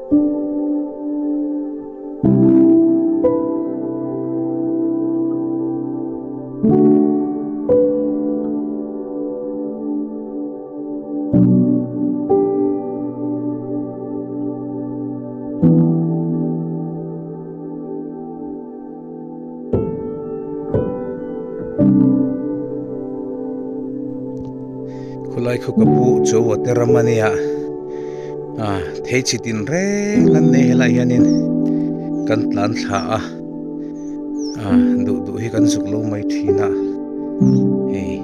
Khulai khaw ka pu chu water ram a nia ah thei chi tin reng an nei helaiah hianin kan tlan thla a ah duh duh hi kan zuk lo mai thin a hei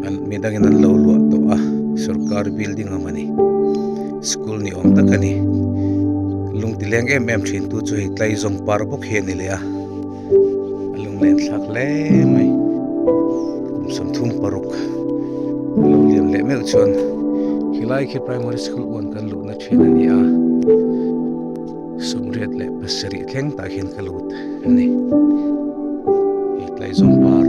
an midangin an lo luah tawh a sorkar building ang a ni school ni awm tak a ni lung ti leng em em thin tu chu hei tlai zawng par bawk hi a ni leh a a lunglen thlak hle mai kum 36 a lo lian leh meuh chuan helai khi primary school one kan luhna thin a ni a 87 thleng tah hian ka lut a ni hei tlai zawng par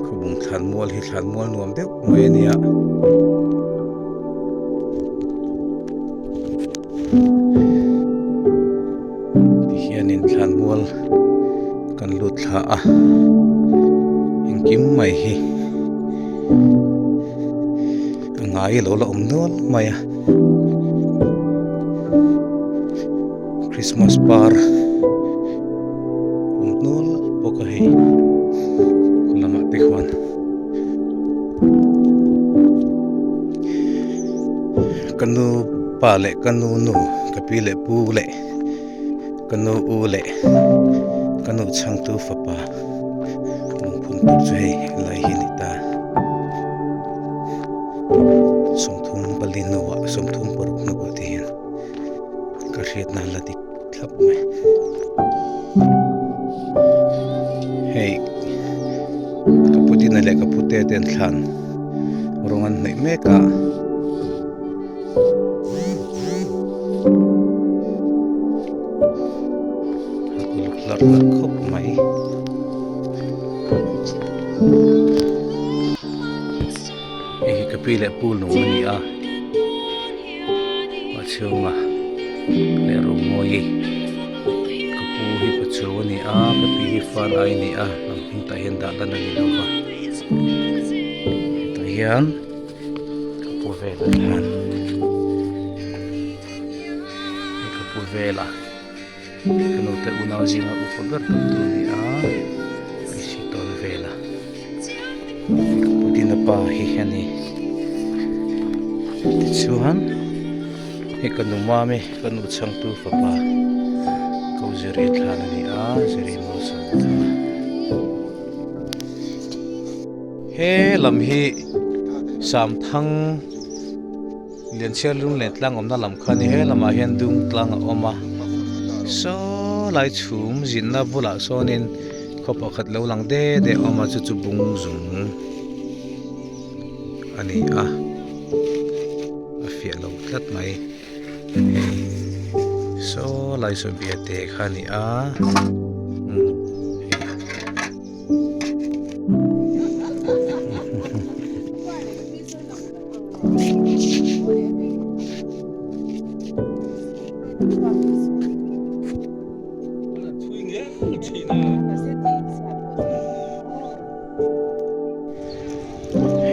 khawbung thlan mual hi thlan mual nuam deuh mai a nia. Tihianin thlan mual kan lut thla a engkim mai hi a ngai lo la awm nual mai a Christmas par awm nual bawk a hei lamah te khuan. Ka nu pa leh ka nu nu ka pi leh pu leh ka nu u leh ka nu chhangtu fapa lungphun tur chu hei helai hi a ni ta 34 hnuah 36 hnuah te hian ka hriatna la dik thlap mai hei ka pu dina leh ka pu te te an thlan rawng an hnawih mek a. Uluk hlarh hlarh khawp mai hei hi ka pi leh pu lung a ni a a chhunga leh rawngmawi ka pu hi pachu a ni a ka pi hi fan ai a ni a hnam hming tah hian dah lan a ni lo va hetah hian ka pu velah hian hei ka pu vela ka nu te unau zinga upa ber tak tur a ni a hei tawn vela ka pu dina pa hi a ni tichuan hei ka nu mami ka nu chhangtu fapa ko ziri thlan a ni a ziri malsawmthanga. He lam hi Samthang Lianchhiar lung leh tlang awmna lam kha a ni. He lamah hian dung tlang a awm a, saw lai chhum zinna bulah sawnin khaw pakhat lo lang de de a awm a, chu chu bung zung a ni a, a fiah lo tlat mai. Hei saw lai saw biate kha a ni a.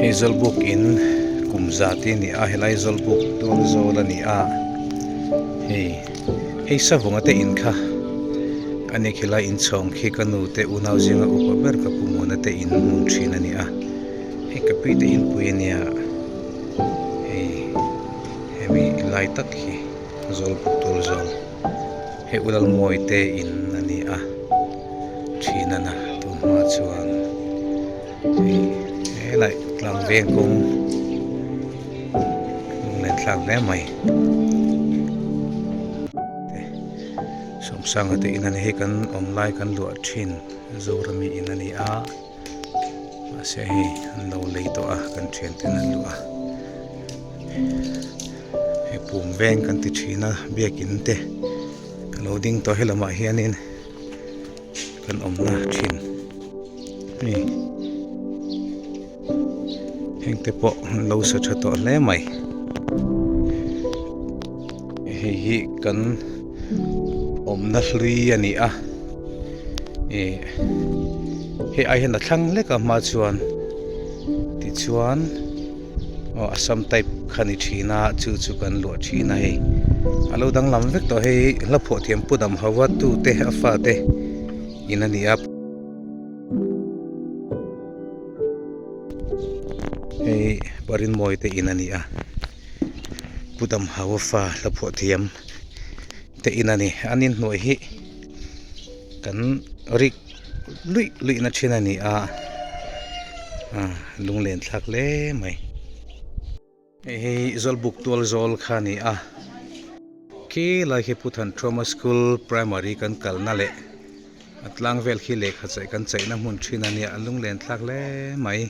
Hei zawlbuk in kum za te a ni a helai zawlbuk tual zawl a ni a hei hei savunga te in kha a ni khilai inchhawng khi ka nu te unau zinga upa ber ka pu muana te in hmun thin a ni a hei ka pi te inpui a nia hei hemi lai tak hi zawlbuk tual zawl hei ulalmawi te in a ni a thin a na tun hma chuan hei helai tlang veng kawng lunglen thlak hle mai. Sawmsanga te in a ni hi kan awm lai kan luah thin Zorami in a ni a mahse hei an lo lei tawh a kan thian ten an luah a hei pum veng kan ti thin a biakin te a lo ding tawh he lamah hianin kan awmna thin hei. Heng te pawh an lo sa tha tawh hle mai. Hei hi kan awmna hlui a ni a ih hei ai hian a thlang hlek a hma chuan tichuan aw assam type kha ni thin a chu chu kan luah thin a hei a lo danglam vek tawh hei hla phuah thiam pu dam ho a tute a fate in a ni a. Hei Parinmawi te in a ni a Pu Damhauha fa hla phuah thiam te in a ni an inhnuai hi kan rik luih luih na thin a ni a lunglen thlak hle mai. Hei hi Zawlbuk tual zawl kha a ni a, khi lai khi Pu Thanthawma School Primary kan kalna leh a tlang vel khi lehkha chaih kan chaihna hmun thin a nia a lunglen thlak hle mai.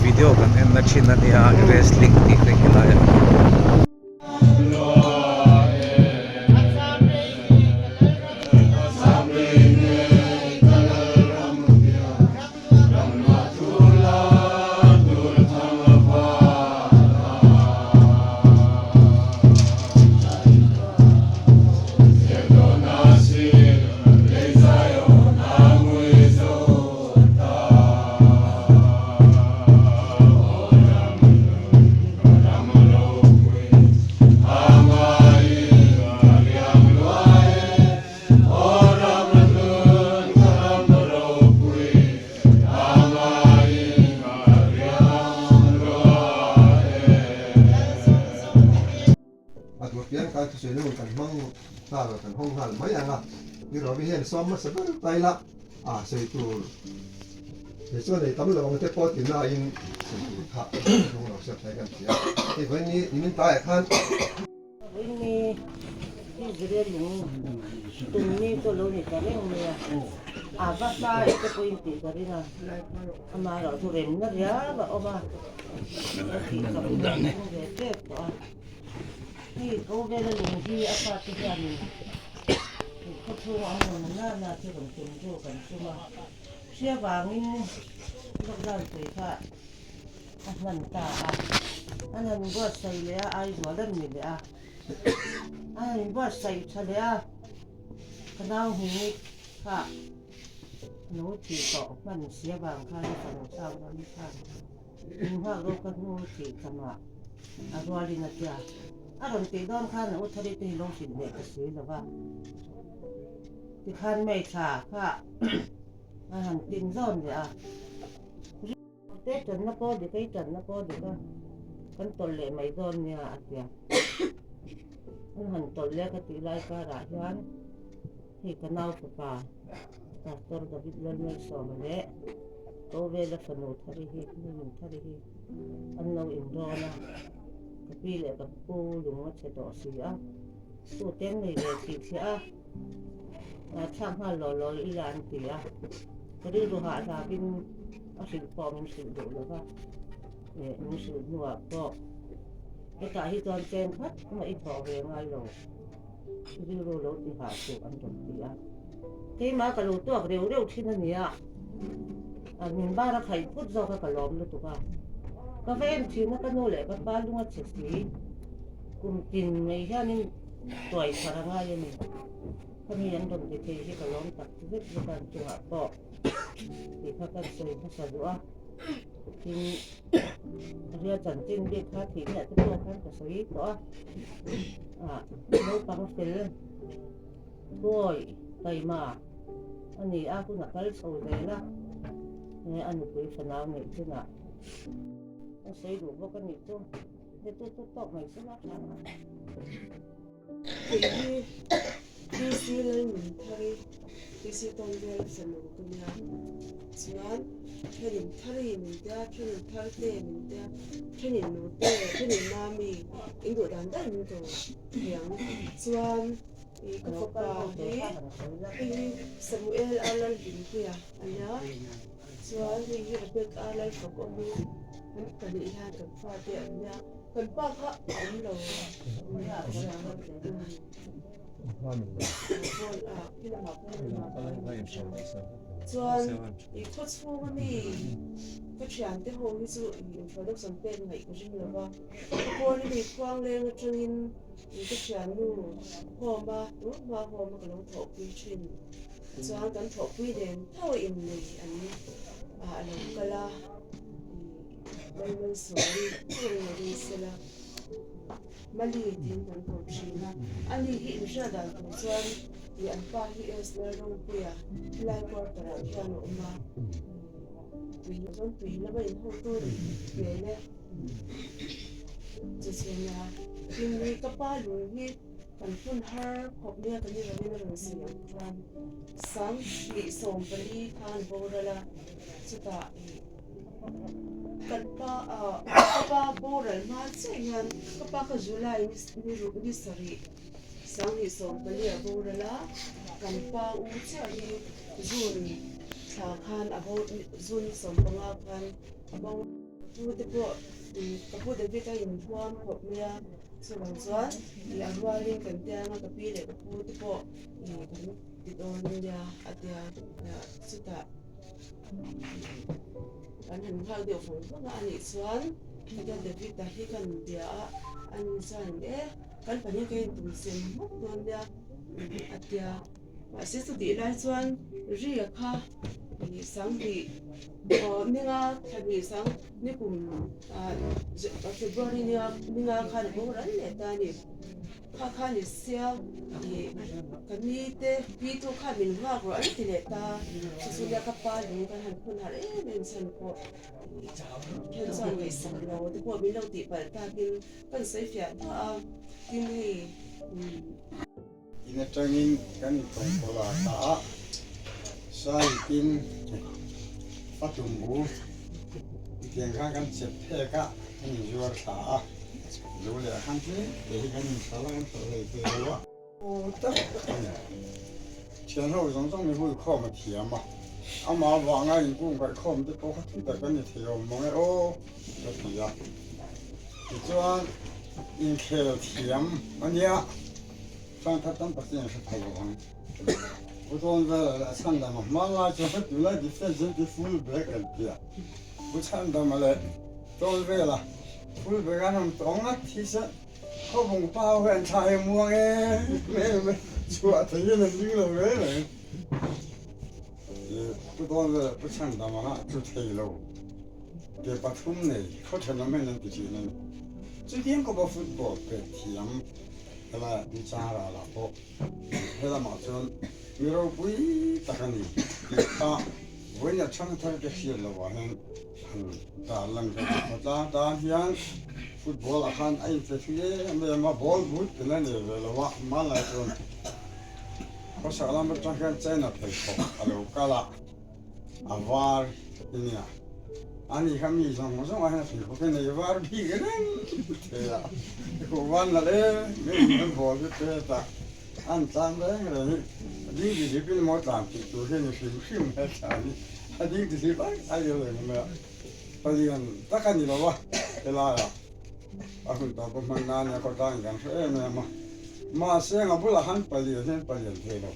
Video kan en na thin a nia wrestling tih te khi lai ah khian. A tur piang kai thusawi na hun kan hmang nghal a, kan hawng nghal mai ang a, ni Ravi hian sawm hmasa ber ta ila a sawi tur he chuan ei tam lo ang te pawh ti nain sawi tur kha hnung lo siam thei kan ti a, hei vawiin ni nimin tlaiah khan. Vawiin ni Israel lung tum ni chu a lo ni ta reng mai a, a va hma e te pawhin tih ka ring a, amaherawh chu remna riau a awm a, a tih chak hmel a ring ve tep tawh a, hei ko vela lung hi a fate hianin khaw chhung ang rawn na na chu rawn tum chu kan tum a, hria vangin lockdown pui kha a hman ta a, an han buatsaih leh a, Aizawl an ni leh a, an han inbuatsaih tha leh a, ka nau hming kha lo thih tawh hman si avang khan a fanu chak dawn khan min nghak rawh ka hnu thih chamah a rualin a tia, a rawn tih dawn khan a u thari te hi lo hrilh leh ta si lo va, tikhan hmeichhia kha a han tin zawn leh a. Te tanna pawh dik a, i tanna pawh dik a, kan tawlh leh mai dawn nia a ti a. An han tawlh leh ka tih lai karah hian hei ka nau fapa Pastor David Lalmalsawma leh Kovela fanu Thari hi, Nunun Thari hi an lo inrawn a, ka pi leh ka pu lung a chhe tawh si a, tute an nei ve tih thliah a, thlak nghal law law ila an ti a, ka rilru hahhlapin a hrilh pawh min hrilh duh lo va, eh min hrilh hnuah pawh hetah hi chuan chen khat mah i thawh ve ngai lo, i rilru lo ti hah suh an rawn ti a, keimah ka lo tuak reuh reuh thin a nia, a min bar a khaih phut zawk a ka lawm lutuk a, ka va en thin a ka nu leh ka pa lung a chhe si, kum tin mai hianin tuai thar a ngai a ni, khami an rawn ti thei hi ka lawm tak zet zet a an chungah pawh. Tih kha kan sawi hmasa duh a, tin ria chanchin bik kha thih miah te pawh khan ka sawi tawh a, ah naupang fel thuawi taima a ni a, hun a kal chho zel a, he a nupui fanau neih chunah ka sawi duh bawk a nih chu, he tu chu tawk mai se la tha ang a. Kei hi PC Lalnunthari, PC Tawnvel fanu ka nia. Chuan thenin Thari min tia, thenin Tharte min tia, thenin Nute, thenin Mami in duh dan dan min ko thei ang. Chuan. I ka fapa hi hei hi Samuel a Lalhlimpuia a nia chuan hei hi Rebecca a Lalfakawmi an pahnih hian kan fate an nia kan pa kha a awm lo chuan i khaw chhung ami ka thiante ho hi chu introduction pek ngaih ka ring lo va ka pawn ami khuang leng atangin i ka thiannu home a tun hma home a ka lo thawhpui thin chuan kan thawhpui nen tho a innei an ah a lo kal a i Lalmalsawmi thawngin a ring sela. Mali thing kan ko thin a, ani hi inhriat dan tur chuan ih an pa hi Esner Ropuia helai quarter ah hian a awm a, tui chuan tui lama in hotu a nih hmel e. Chu chuan a tin hi ka pa lung hi kan hun har khawp mai a kan i rawin a rawn sawi ang khan 2014 khan boral a, chutah ih. Kan pa ah ka pa boral hma chiah hian ka pa kha July ni ruk ni sarih 2014 a boral a, kan pa u chiah hi June thla khan a bo June 15 khan a bo pu te pawh ka pu David a inhuam khawp mai a, chuvang chuan ih a rualin kan tiang a ka pi leh ka pu te pawh ih kan ti dawn nia a tia chutah. Kan han nghak deuh vang vang a, anih chuan hetia David-a hi kan bia a, ani chuan e kan pahnih ka intum sem hmawk dawn nia a tia. Mahse chutih lai chuan Ria kha ih sanghnih aw ninga thlahnih sang nikum ah February ninga ninga khan a boral leh ta a ni. Kha kha ni sia ih ka ni te pi tu khan min nghak rawh an ti leh ta chu chu nia ka pa lung kan han phun harh em em chhan pawh then chuan ngaihsak lo te pawh min lo tih palh takin kan sawi fiah ta a tin hei umm. In atangin kan intawngkawl a ta a, Saitin a tumbu tiang khan kan chep phek a, kan inzuar thla a, zo leh khan tlem te hi kan inhral a, kan hralh hlei thei lo a. Tak a ni. Thian ho zawng zawng mi hui khawm a thiam a, amah avanga inkung kaih khawm te pawh kha thu tak a ni thei awm mang e aw ka ti a. Tichuan inkhel thiam a nia. Ṭangkhat tam tak hian hre pha lo ang. Pu Tawnvela leh a Chhandama hmanlai chu hre tûr lai defence an ti full back an ti a. Pu Chhandama leh Tawnvela full back an awm tawh ngat hi chuan khawbung pa ho hi an thla hi muang em em a, chhuah theihin an ding lo reng reng. Pu Tawnvela Pu Chhandama kha chu thei lo ke pathum nei khaw ṭhenawm hian an ti ṭhin a ni. Chutiang khawpa football pet thiam. Helai ni chang ralah pawh helamah chuan mi ropui tak a ni tih kha vawiin a chhang thar te hriat lohah hian han dar lan ka duh phawt a. Tan hian football ah khan a inpe thui em em a, ball but tel a nei ve lo a, hmanlai chuan khawsak lam atang hian China pheikhawk a lo kal a. A var i nia. Ani kha mi zawng zawng ah hian a pheikhawk hi nei var bik reng thei a. I khuh van nalh e, mi in an bawl hi pet a, an tlan reng reng hi a ding ti hlip in maw tlan tih tur hi a ni hrim hrim he tlan hi a ding ti hlip aih aih a reng mai a. Palian tak a ni lo a helai ah a hun tawp a hman nan nia khawtlang in kan hre em em a. Mahse nga bulah khan palian hian palian thei lo.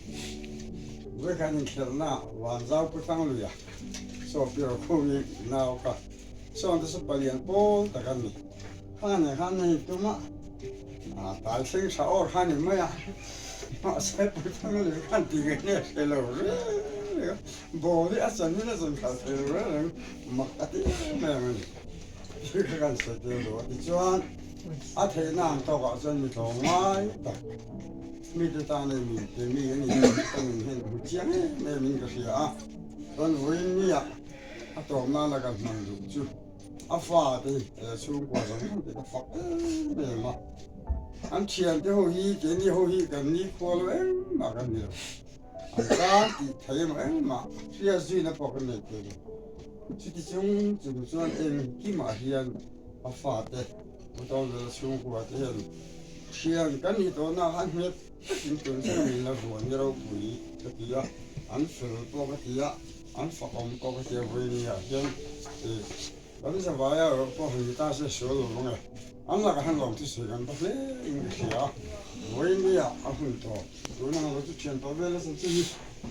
Vawikhat inkhelhna Vanzau Pu Thangluia saw piar khumin nau kha sawn te chu palian pawl tak a ni. Kha nen khan hei tum a, a tai thleng tha awr kha ni mai a. Mahse Pu Thangluia khan ti nge nge hre lo reng reng a, ball hi a chanin a chawn khalh thei lo reng reng mak a ti em em a ni. Thil kha kan sawi tel duh a tichuan a theihna ang tawkah chuan mi tlawm ngai tak mite tan hei mi te mi a ni tih ka nun hian ka hmu chiang em em in ka hria a, chuan vawiin nia a tawp nana kan hman duh chu a fate hi chhungkua zawng zawng te ka fak em em a, an thiante ho hi keini ho hi kan nikhua lo engmah kan ni lo, an tan tih thei emaw engmah hriat zuina pawh kan nei thei lo. Chuti chung chung chuan engkimah hian a fate, Pu Tawnvela chhungkua te hian thian kan nih tawhna a nghet takin tun thleng min la vuan i ropui ka ti a, an fel pawh ka ti a, an fakawm pawh ka ti a vawinia hian ih kan zavai a erawh pawh han ni ta se sual lo vang e, an lakah hian lawm thusawi kan va hle in ka hria a, vawinia a hun tawh tun ang lo chu thian tawh vel a chanchin hi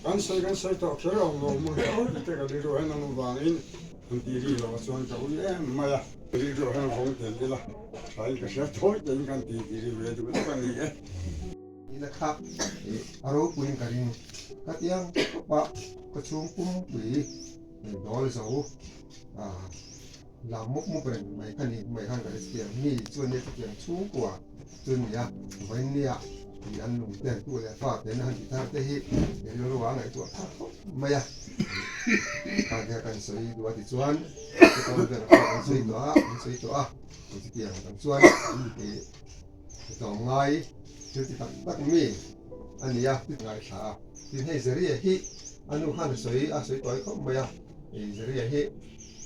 kan sawi kan sawi tawh kher lo lo maw he aw tih te ka rilru hian a awm avangin han tih ri loh chuan ka ui em mai a, rilru hian vawng tel ila. Thain ka hria thawi tein kan ti ti ri ve duh deuh a ni e. Nila kha a ropuiin ka ring. Ka tiang khawpa ka chhung pumpui dawl zo lam mup mup reng mai kha ni mai khan ka hre chutiang mi chu ania chutiang chhungkua chu nia vawinia tih an lung ten tu leh fa ten a han ti thar te hi rilru a ngaihtuah thar khawp mai a. Kha kha kan sawi duh a tichuan chutah vel pawh kan sawi tawh a kan sawi tawh a. Chutiang ang chuan ih tlawmngai thil ti tak tak mi a ni a, ngaithla a. Tin hei Zeria hi a nu khan a sawi a sawi tawi khawp mai a, ih Zeria hi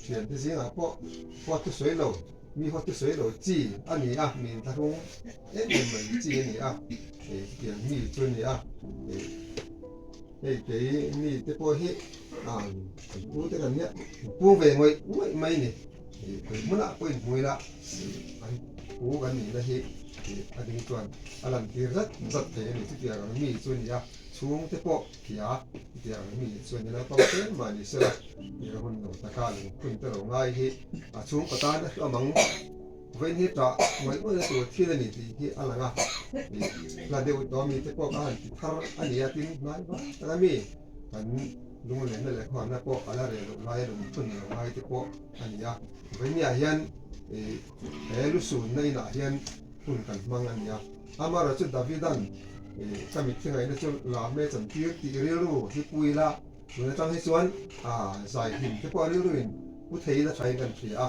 thiante zingah pawh huat thu sawi lo, mi huat thu sawi lo chi a ni a, mi inthlahrung em em mai chi a ni a, ih chutiang mi chu a ni a, ih hei kei mi te pawh hi ah kan pu te kan nia, pung ve ngawih ngawih mai a ni. Ih hmunah pawh inhmu ila an pu kan nihna hi a ding chuan a lan tir zat zat thei a ni. Chutiang ang mi chu a ni a, chhungte pawh hria chutiang ang mi chu a ni naupang te mah ni sela ih hun lo taka lungphun te lo ngai hi a chhungkaw tan a hlawm ang. Vawiin hi tah ngawih ngawihna tur thil a ni tih hi a lang a, ih hla deuh tawh mi te pawh ka han ti thar a ni a, tin hnai vang tak a mi kan lunglenna leh khuarna pawh a la reh loh lai a lungphun lo ngai te pawh a ni a, vawinia hian ih he lusunna inah hian hun kan hmang a ni a, amaherawhchu Davidan ih ka mitthi ngaihna chu lam e chantir tih rilru hi pu ila tun atang hi chuan ah zai hlim te pawh rilruin pu thei ila thain kan hria a.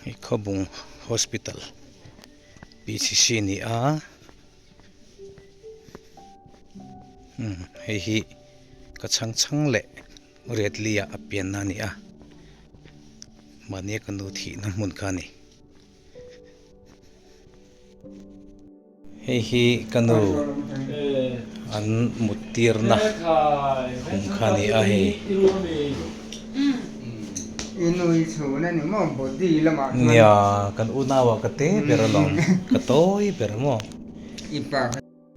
Hei Khawbung Hospital PCC ni a hei hi ka chhang chhang leh Riatli ah a pianna a ni a mahni a ka nu thihna hmun kha a ni. Hei hi ka nu an mut tirna khum kha a ni a hei. Nia kan unau ah ka te ber alawm ka tawi ber maw.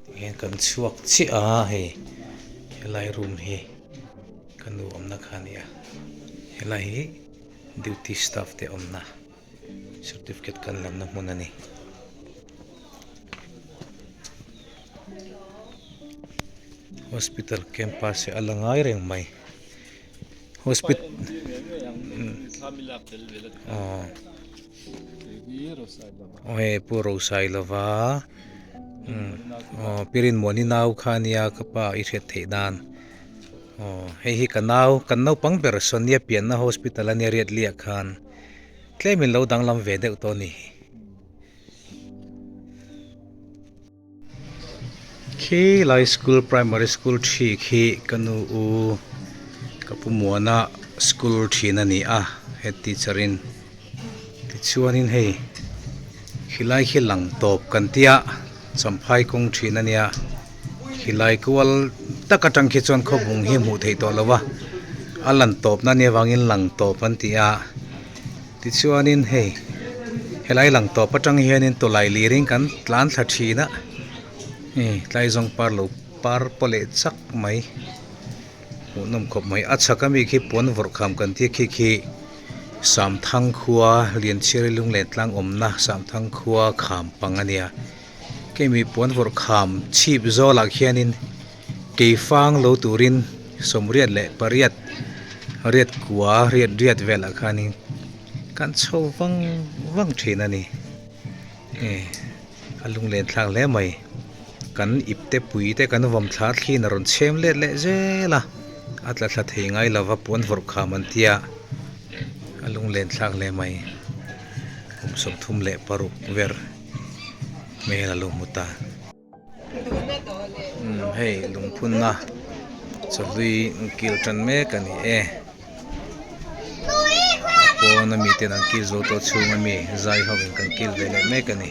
Tihian kan chhuak chiah a hei helai room hi ka nu awmna kha a ni a helai hi duty staff te awmna. Certificate kan lamna hmun a ni. Hospital campus hi a la ngai reng mai. Hospital aw hei Pu Rosailova aw Pi Rinmuani nau kha a nia ka pa i hriat theih dan aw hei hi ka nau kan naupang ber Sonia pianna hospital a nia Riatliah khan. Tlem in lo danglam ve deuh tawh a ni. Khi lai school primary school thi khi ka nu u ka pu muana school thin a ni a head teacher in tichuanin hei khilai khi lang tawp kan tia champhai kawng thin a nia khilai kual tak atang khi chuan khawbung hi hmuh theih tawh lo va a lan tawpna nia vangin lang tawp an ti a. Tichuanin hei helai lang tawp atang hianin tawlai lirin kan tlan thla thin a, hei tlai zawng par lo par paw leh chak mai hmuhnawm khawp mai. A chhak ami khi puan vawrh kham kan tih khi khi Samthang khua Lianchhiari lung leh tlang awmna Samthang khua kham pang a nia. Keimi puan vawrh kham chhip zawlah khianin keifang lo turin sawmriat leh pariat riat kua riat riat velah khanin kan chho vang vang thin a ni. Eh a lunglen thlak hle mai. Kan ipte pui te kan vawm thla thliin a rawn chhem let leh zel a, a tla thla thei ngai lova puan vawrh kham an tia a lunglen thlak hle mai. Kum 36 ber. Hmel a lo hmu ta. Umm hei lungphunna chawhlui kil tan mek a ni e. A pawn ami ten an kil zo tawh chhung ami zai ho in kan kil ve leh mek a ni.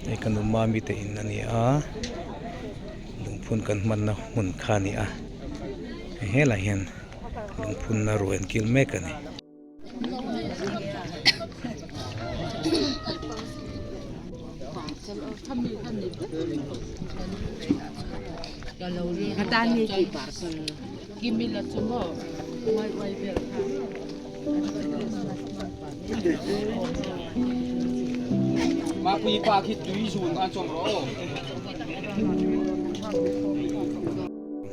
Hei ka nu mami te in a ni a lungphun kan hmanna hmun kha a ni a hei helaiah hian lungphunna ruai an kil mek a ni.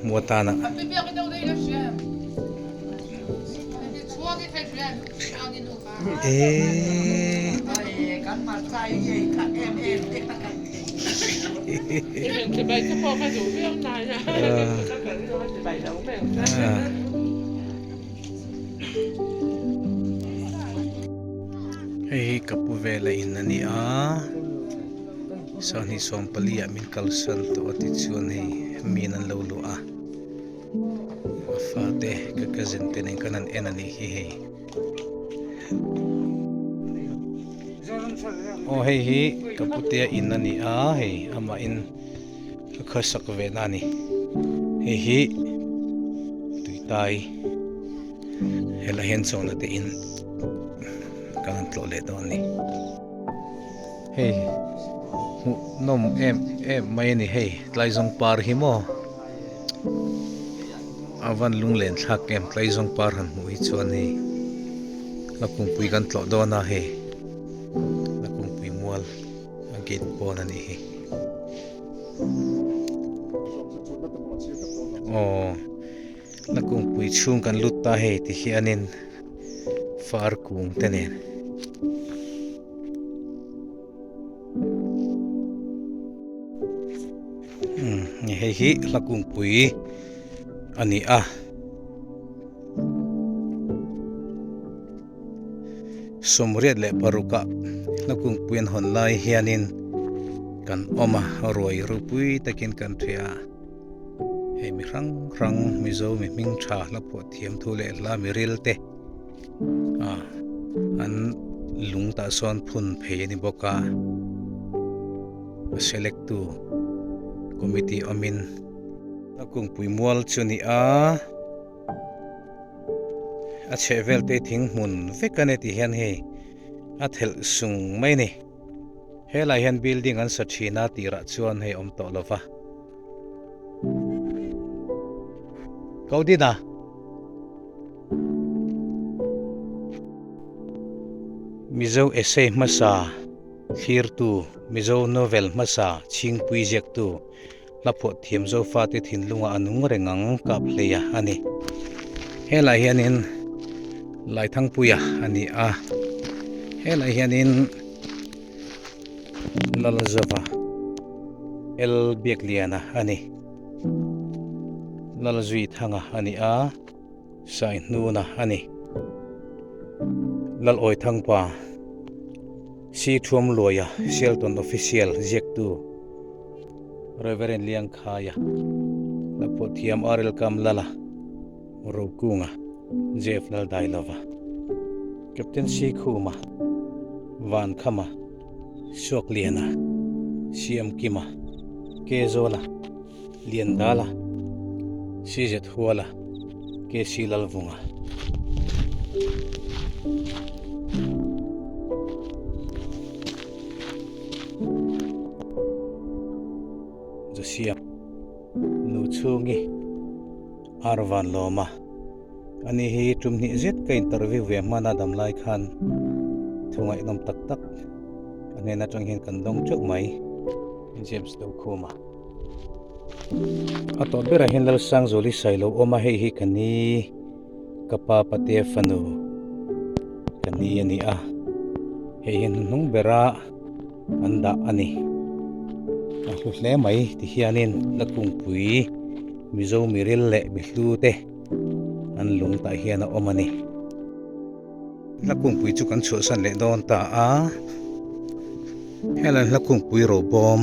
Hmu atana eeee Hei hi ka pu vela in a ni a sanghnih sawmpali ah min kalsan tawh a tichuan hei min an lo luah a a fate ka cousin te nen khan an en a nih hi hei aw hei hi ka putea in a ni a hei amah in ka khawsak ve na a ni hei hi tuitai helai hian chawhna te in kan han tlawh leh dawn a ni hei hmuh nawm em em mai a ni hei tlaizawng par hi maw a van lunglen thlak em tlaizawng par han hmuh hi chuan hei la kungpui kan tlawh dawn a hei la kungpui mual. A gate pawn a nih hi. Aw la kungpui chhung kan lut ta hei ti hianin far kung te nen. Umm hei hi hla kungpui a ni a. 86 ah hlakungpui an hawn lai hianin kan awm a ruai ropui takin kan hria a hei mi hrang hrang mizo mi hming tha hla phuah thiam thu leh hla mi ril te ah an lung tah sawn phun phei a ni bawk a a select tu committee awmin hlakungpui mual chu a ni a. A chheh vel te thing hmun vek a ni tih hian hei a thelh sung mai a ni helaiah hian building an sa thin a tirah chuan hei a awm tawh lo va Kaudina Mizo essay hmasa thlirtu Mizo novel hmasa chhingpui ziaktu Hla phuah thiam Zofate thinlungah a nung reng ang kap hleia a ni. Helai hianin Laithangpuia a ni a, helai hianin Lalzova L Biakliana a ni. Lalzuithanga a ni a, Saihnuna a ni. Lalawithangpa Si Thuamluaia Sialton Official ziaktu. Reverend Liangkhaia, la pawh thiam RL Kamlala, Rokunga, Jeff Laldailova. Captain Sikhuma, Vankhama, Suakliana, Siamkima, Kezawla, Liandala, CZ Huala, KC Lalvunga. Josiam nu chhungi Arvan Lawma ani hi tum hnih zet ka interview ve hmana dam lai khan thu ngaihnawm tak tak ka hnen atang hian kan dawng teuh mai James Dokhuma. A tawp berah hian Lalsangzuali Sailo awm a, hei hi ka ni ka pa Patea fanu ka ni a ni a, hei hi hnuhnung bera an dah a ni. A hlu hle mai ti hianin la kungpui Mizo miril leh mihlu te an lung tah hian a awm a ni. Hla kungpui chu kan chhuahsan leh dawn ta a, helai hla kungpui robawm.